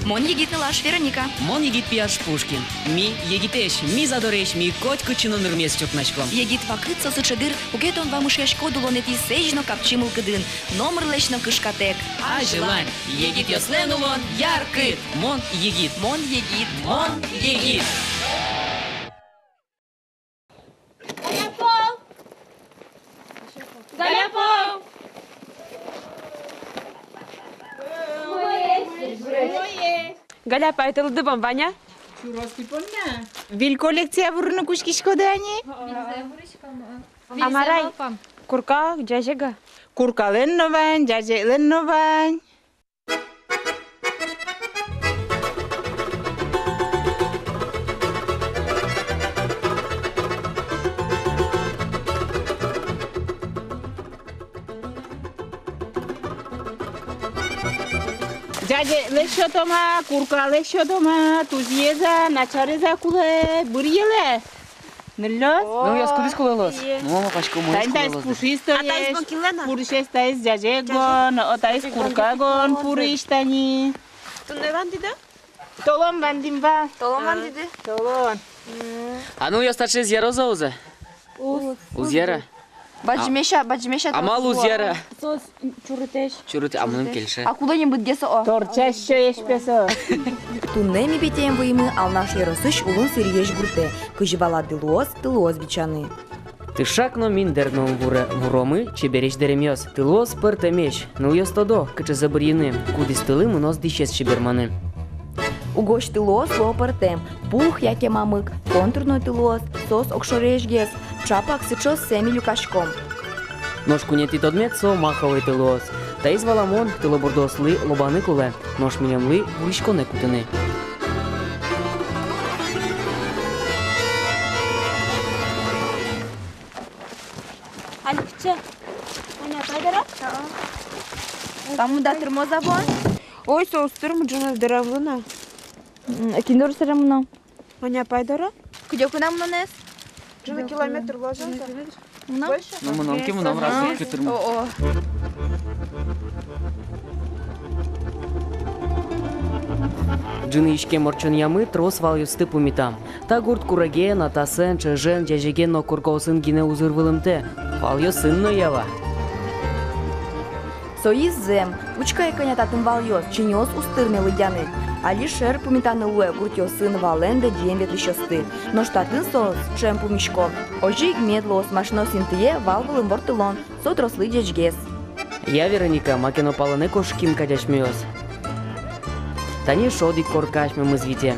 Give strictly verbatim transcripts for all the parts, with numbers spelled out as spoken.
Мон егит нылаш Вероника. Мон егит пияш Пушкин. Ми егитэсь, ми задоресь, ми котькытчы но нырмес чуртнаськом. Егит вакыт со сыӵе дыр, куке тон вамышъяськод улонэтӥ сэзь но капчи мылкыдын, номырлэсь но кышкатэк. Азьлань, егитъёслэн улон яркыт. Мон егит. Мон егит. Мон егит. Галяпов! Галяпов! Галяпай, тылды бон вань-а? Чурос тӥ понна. Виль коллекция вурыны кутскиськоды-а ни? Амарай, курка ӟазе га. Куркалэн но вань, ӟазеклэн но вань. Ӟазеклэсь сётом-а, куркалэсь сётом-а, тузиез-а, начарез-а кулэ, быръелэ. Нылъёс? Нылъёс, кудӥз кулэ луоз? Ну, мон малпасько, мон кулэ луоз. Тани таиз пушистоесь, пурысез таиз ӟазегон, о, таиз куркагон пурысь тани. Туннэ вандӥды? Толон вандӥм вал. Толон вандӥды? Толон. А нылъёс таӵеез яроз-а, уз-а? Уз. Уз яра? Бадӟымесь-а, бадӟымесь-а? А малы уз яра? Соос чурытэсь. Чурытэсь, а мыным кельше. А кулэ ни быдгес, о. Торчась сёесь пе со. Туннэ ми петяем вуимы Алнаш ёросысь Улын Сырьысь гуртэ. Кызьы валады луоз тылыос бичаны. Тышак но миндэр но ум вуре, вуромы чебересь дэремъёс. Тылыос пӧртэмесь, нылъёс тодо, кыӵезэ бырйыны, кудӥз тылы мыноз дӥсез чеберманы. Угось тылыос луо пӧртэм: пух яке мамык, контурной тылыос, соос огшорыесьгес, ӵапак сыӵеоссэ ми люкаськом. Нош куинетӥ тодмет со маховой тылыос. Таиз валамон, тылобурдоослы лобаны кулэ, нош милемлы вуриськонэ кутыны. Алексей, Аня, пойдём. Тамуда тырмоз-а бон? Ой, соос тырмы, ӝыны дыр ӧвӧл на. М, а кин доры собере мынам? Аня, пойдём. Кыдёкын-а мынонэз? Ӝыны километр луоз-а? Мынам? Больше? Ну, мынам ке, мынам, раз кытырмы. О-о. Ӝыны иськем ортчонъямы трос валъёсты пумитам. Та гурт куреге, натасэн, ӵӧжен, ӟазеген но куркаосын гинэ узыр вылымтэ. Валъёсын но ява. Соиз зэм, учкы ай, кӧня татын валъёс, чиньыос уз тырме лыдъяны. Али шер пумитаны луэ гуртъёсын валэн лыдъям ветлӥсьёсты. Нош татын соос ӵем пумисько. Озьы ик мед луоз машинаос интые вал вылын ворттылон, со трослы ӟечгес. Я, Вероника, маке но палэнэ кошким кадь асьмеос. Тани шӧдӥськ корка асьмемыз вите.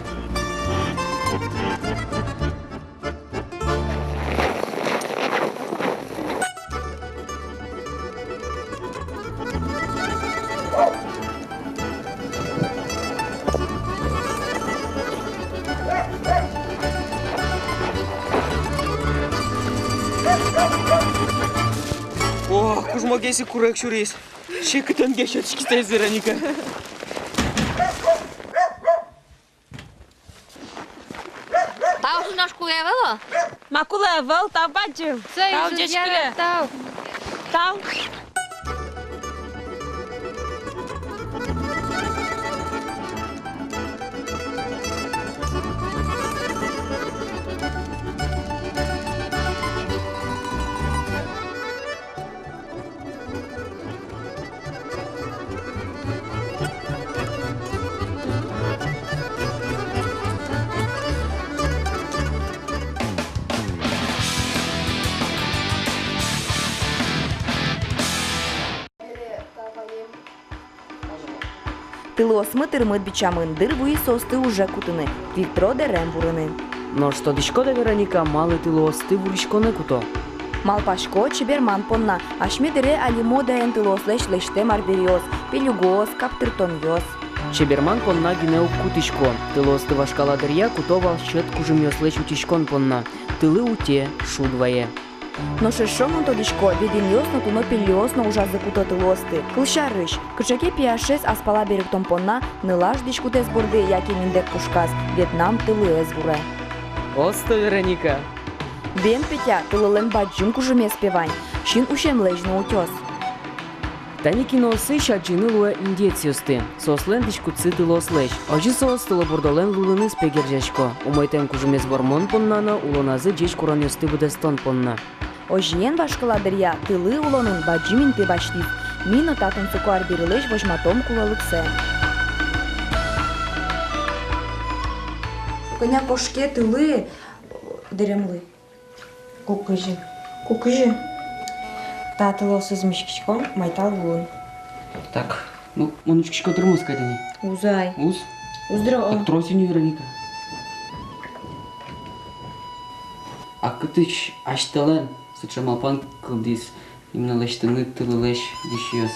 О, кужмогес ик курег сюриз. Секытэн гес сётӥськиз таиз Вероника. Тау шуны нош кулэ ӧвӧл-а? Ма, кулэ ӧвӧл, тау бадӟым. Тау, ӟечкылэ. Тау. Тау. Тылыосмы тырмыт бичамын, дыр вуиз соосты уже кутыны, фильтро дэрем вурыны. Нош тодӥськод-а, Вероника, малы тылыосты вуриськонэ куто? Малпасько, чеберман понна. Асьме дыре али модаен тылыослэсь лэсьтэм арбериос, пелюгоос, каптыртонъёс. Чеберман понна гинэ уг кутӥсько. Тылыосты вашкала дыръя куто вал сьӧд кужымъёслэсь утиськон понна. Тылы уте, шуд вае. Нош эшшо мон тодӥсько, веденъёс но, туно пельёс но ужазы куто тылыосты. Кылсярысь, кыӵе ке пияшез аспала берыктон понна нылаш дӥськутэз борды яке миндэр пушказ Вьетнам тылыез вуре. Осто, Вероника! Бен, Петя, тылылэн бадӟым кужымез пе вань, син усемлэсь но утёз. Тани киноосысь адӟыны луэ индеецъёсты. Соослэн дӥськутсы тылыослэсь. Озьы соос тылобурдолэн лулыныз пе герӟасько. Умойтэм кужымез вормон понна но улоназы ӟеч куронъёсты быдэстон понна. Озьыен, вашкала дыръя тылы улонын бадӟым инты басьтӥз. Ми но та тунсыко арберилэсь возьматом кулэлыксэ. Кӧня кошке тылы дэремлы? Кук кызьы. Кук кызьы. Та тылыосыз миськиськом майтал лулын. Так, ну, мон учкисько, тырмоз кадь ини. Уз ай. Уз? Уз дыр, о. Так, трос ини, Вероника. А кытысь асьтэлэн сыӵе малпан кылдӥз именно лэсьтыны тылылэсь дӥсьёс?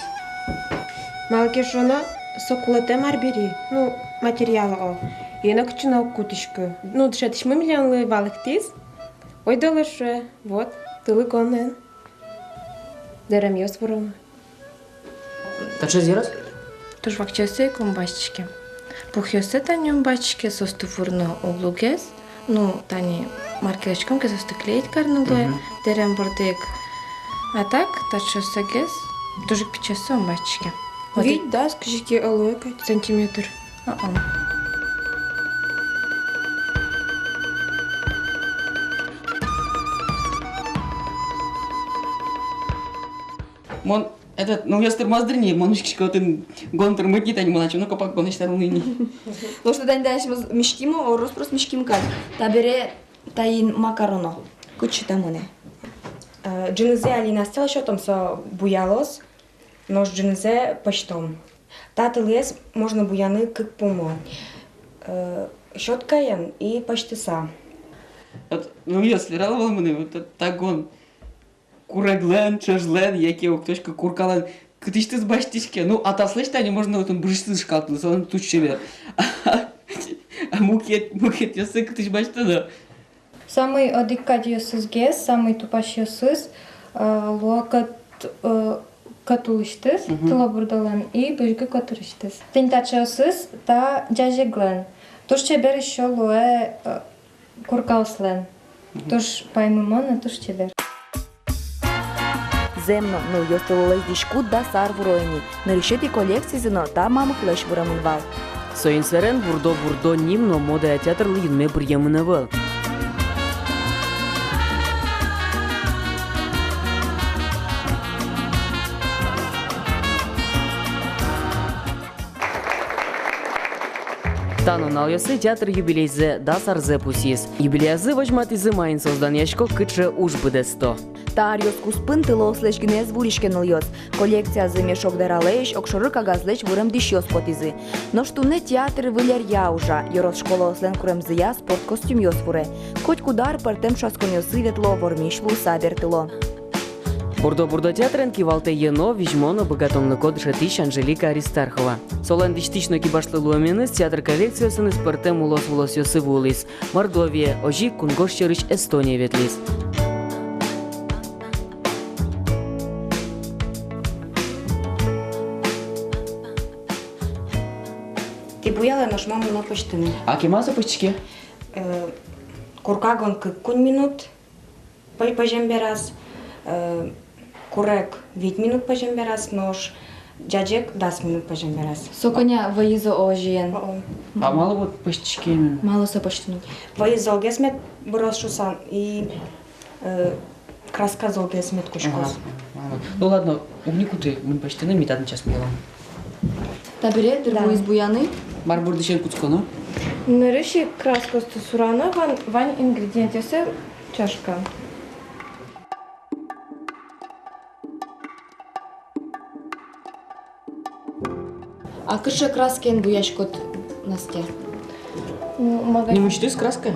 Малы ке шуоно, со кулэтэм арбери, ну, материал, о. Ӧй но кытчы но уг кутӥськы. Ну, дышетӥсьмы милемлы валэктӥз. Ойдолэ, шуэ, вот, тылы гонэн дэремъёс вуромы. Таӵеез яроз? Туж вакчиоссэ ик ум басьтӥське. Пухъёссэ тани ум басьтӥське, соосты вурыны уг лугес. Ну, тани мар ке лэсьтӥськом ке, соосты клеить карыны луэ, мгм, дэрем борды ик. А так, таӵеоссэгес, туж ик пичиоссэ ум басьтӥське. Вот. Вить, дас, кызьы ке луэ кадь сантиметр. А-а. Мон, этот, ну, нылъёс тырмоз дыр ни, мон учкисько, отын гон тырмыт ни, тани мон ачим но копак гонэсь тырмыны ни. Ну что, тани, тани асьмеос миськимы, о, рос-прос миськимы кадь. Табере таин ма кароно? Кытчы та мынэ? Э, ӝынызэ али настилы сётом, со буялоз. Нош ӝынызэ пӧзьтом. Та тылыез можно буяны кык пумо. Э, щёткаен и пӧзьтыса. Вот, ну, нылъёс верало вал мыным, вот, вот, та гон куреглэн, ӵӧжлэн, яке уг тодӥськы, куркалэн кытысьтыз басьтӥське. Ну, атаслэсь тани можно отын быжысьтыз ышкалтыны, со туж чебер. А мукет, мукетъёссэ кытысь басьтоно? Самой одӥг кадьёсызгес, самой тупасьёсыз, э, луо кӧт, э, кӧт улысьтыз, мгм, тылобурдолэн, и бызьгы котырысьтыз. Тӥни таӵеосыз та ӟазеглэн. Туж чебер ещё луэ, э, куркаослэн. Мгм. Туж паймымон но туж чебер. Зэм но, нылъёс тылылэсь дӥськут дас ар вуро ини. Нырысетӥ коллекциязы но та мамыклэсь вуремын вал. Соин сэрен «Бурдо-бурдо» ним но модая театрлы юнме быръемын ӧвӧл. Та нуналъёсы театр юбилейзэ, дас арзэ пусйиз. Юбилеязы возьматӥзы, маин соос данъясько, кыӵе уж быдэсто. Та аръёс куспын тылыослэсь гинэ ӧз вуриське нылъёс. Коллекциязы мешок даралэсь, огшоры кагазлэсь вурем дӥсьёс потӥзы. Нош туннэ театр выль ӧръя ужа, ёрос школаослэн куремзыя спорт костюмъёс вуре. Котькуд ар пӧртэм дышетсконъёсы ветло, вормись луыса бертыло. «Бурдо-бурдо» театрен кивалтэ йӧно, визьмо но быгатонлыко дышетӥсь Анжелика Аристархова. Солэн дӥсьтӥсь но кибашлы луэменыз театр коллекциосыныз пӧртэм улос-вылосъёсы вуылӥз. Мордовие, озьы ик кунгож сьӧрысь Эстоние ветлӥз. Тӥ буялэ, нош мон мыно пӧзьтыны. А кема со пӧзьтӥське? Э, куркагон кык-куинь минут пӧ-, пӧзем бераз, э, курег вить минут пӧзем бераз, нош ӟаӟег дас минут пӧзем бераз. Со кӧня вӧйизы озьыен. О-о. А малы вот пӧзьтӥське именно? Малы со пӧзьтыны? Вӧйыз золгес мед быроз шуыса, и, э, краска золгес мед кутскоз. Ага, ага. Ну ладно, уг ни куты мон пӧзьтыны, ми татын час милям. Табере тырмоз буяны. Мар бордысен кутсконо? Нырысь ик краскаосты сурано, вань, вань ингредиентъёссэ чашка. А кыӵе краскаен буяськод, Настя? Ну, магазин. Нимысьтыз краска?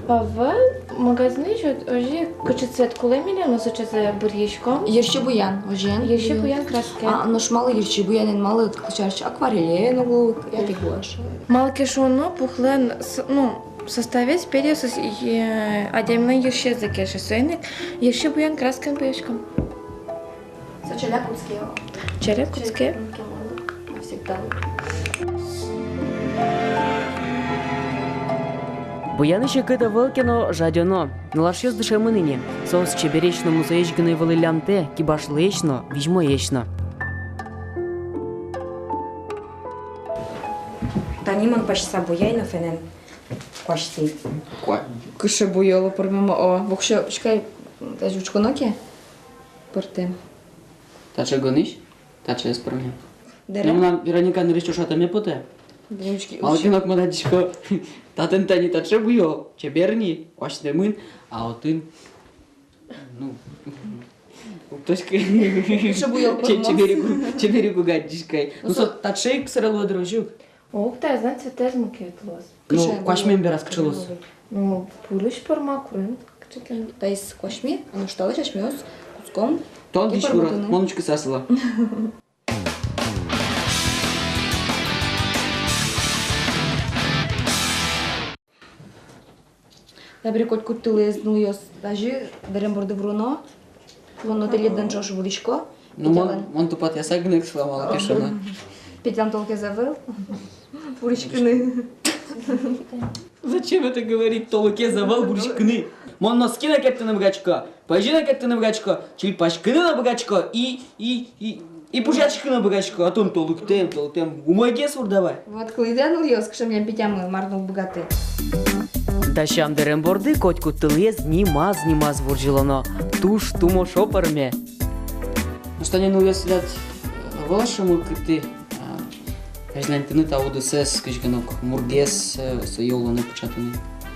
Ӧвӧл, магазинысь озьы, кыӵе цвет кулэ милемлы, сыӵезэ бырйиськом. Йырси буян, озьыен? Йырси буян краска. А нош малы йырси буянэн, малы кыӵе ке акварелен уг луы, яке гуашь? Малы ке шуоно, пухлэн с-, ну, составез, перьёсыз, э, адямилэн йырсизэ кельше, соин ик йырси буян краскаен буяськом. Со ӵаляк кутске. Ӵаляк кутске. Всегда. Буяны секыт ӧвӧл ке но, жадёно. Нылашъёс дышемын ини. Соос чебересь но музъёсысь гинэ ӧвӧл лямтэ, кибашлыесь но, визьмоесь но. Тани мон пасьыса буяй но фенэн куасьтӥ. Куа-, кыӵе буёлы пӧрмемын, о, воксё, учкы ай, тазьы учконо ке, пӧртэм. Таӵе гынысь, таӵеез пӧрме. Дэрем. Ну, мынам Вероника нырысь ӵошатэмме потэ. Дэрем, учкы, малы ке но мон адӟисько, татын тани таӵе буёл, чебер ни, куасьтэмын, а отын, ну, уг тодӥськы. Кыӵе буёл пӧрмоз. Че-, чебер ик у-, чебер ик уг адӟиськы ай. Ну, со таӵе ик сэрело дыр, озьы ук. Ог, таиз, значит, цветэз мукет луоз. Ну, куасьмем бераз кыӵе луоз? Ну, пурысь пӧрма, курын кыӵе ке но. Таиз куасьме, а нош талэсь асьмеос кутском. Тон дӥсь вурод, мон учкыса сыло. Табере котькуд тылыез, нылъёс, тазьы дэрем борды вуроно. Мон но тӥледын ӵош вурисько. Ну, мон, Петялэн, мон тупатъяса гинэ ик сыло, малы ке шуоно. Петялэн толкез ӧвӧл. Вуриськыны. Зачем это говорить? Толкез ӧвӧл вуриськыны. Мон носки но керттыны быгатӥсько. Пӧзьы но керттыны быгатӥсько, чильпаськыны но быгатӥсько, и, и, и, и пужъяськыны но быгатӥсько, а тон толкытэм, толкытэм, умойгес вур давай. Вот кылӥды-а, нылъёс, кыӵе милям Петямы, мар но уг быгаты. Дасям дэрем борды котькуд тылыез нимаз-нимаз вурӟылоно, туж тумошо пӧрме. Нош тани, нылъёс, тӥляд, э, ӧвӧл-а шӧмуркытӥ, а, азьланьтыны та удысэз, кызьы ке но мургес, э, сое улонэ пыӵатыны?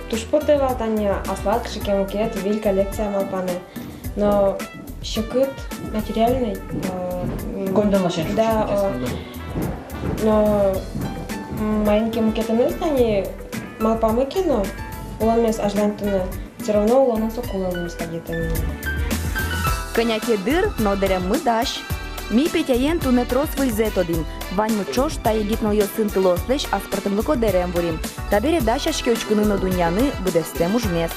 Туж потэ вал тани аслад кыӵе ке мукет выль коллекция малпаны. Но секыт материальный, э, м, коньдон ласянь, да, шуиськом, э, но, м, маин ке мукетыныз тани малпамы ке но, улонмес азьланьтыны, всё равно улонын соку луэммес кадь ӧтемын. Кӧня ке дыр, но дэреммы дась. Ми Петяен туннэ трос выльзэ тодӥм. Ваньмы ӵош та егит нылъёсын тылыослэсь аспӧртэмлыко дэрем вурим. Табере дасяське учкыны но дунъяны быдэстэм ужмес.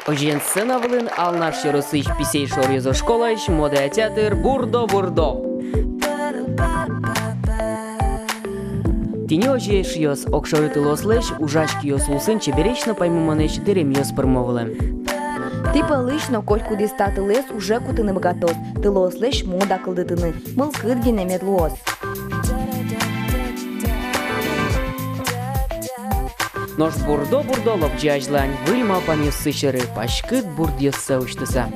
Озьыен, сцена вылын Алнаш ёросысь Писей шоръёзо школаысь модая театр «Бурдо-бурдо». Тӥни озьы, эшъёс, огшоры тылыослэсь ужась киос улсын чебересь но паймымонэсь дэремъёс пӧрмо вылэм. Тӥ пӧлысь но котькудӥз та тылэз уже кутыны быгатоз, тылыослэсь мода кылдытыны мылкыд гинэ мед луоз. Нош «Бурдо-бурдо» лобӟе азьлань выль малпанъёссы сьӧры, паськыт бурдъёссэ усьтыса.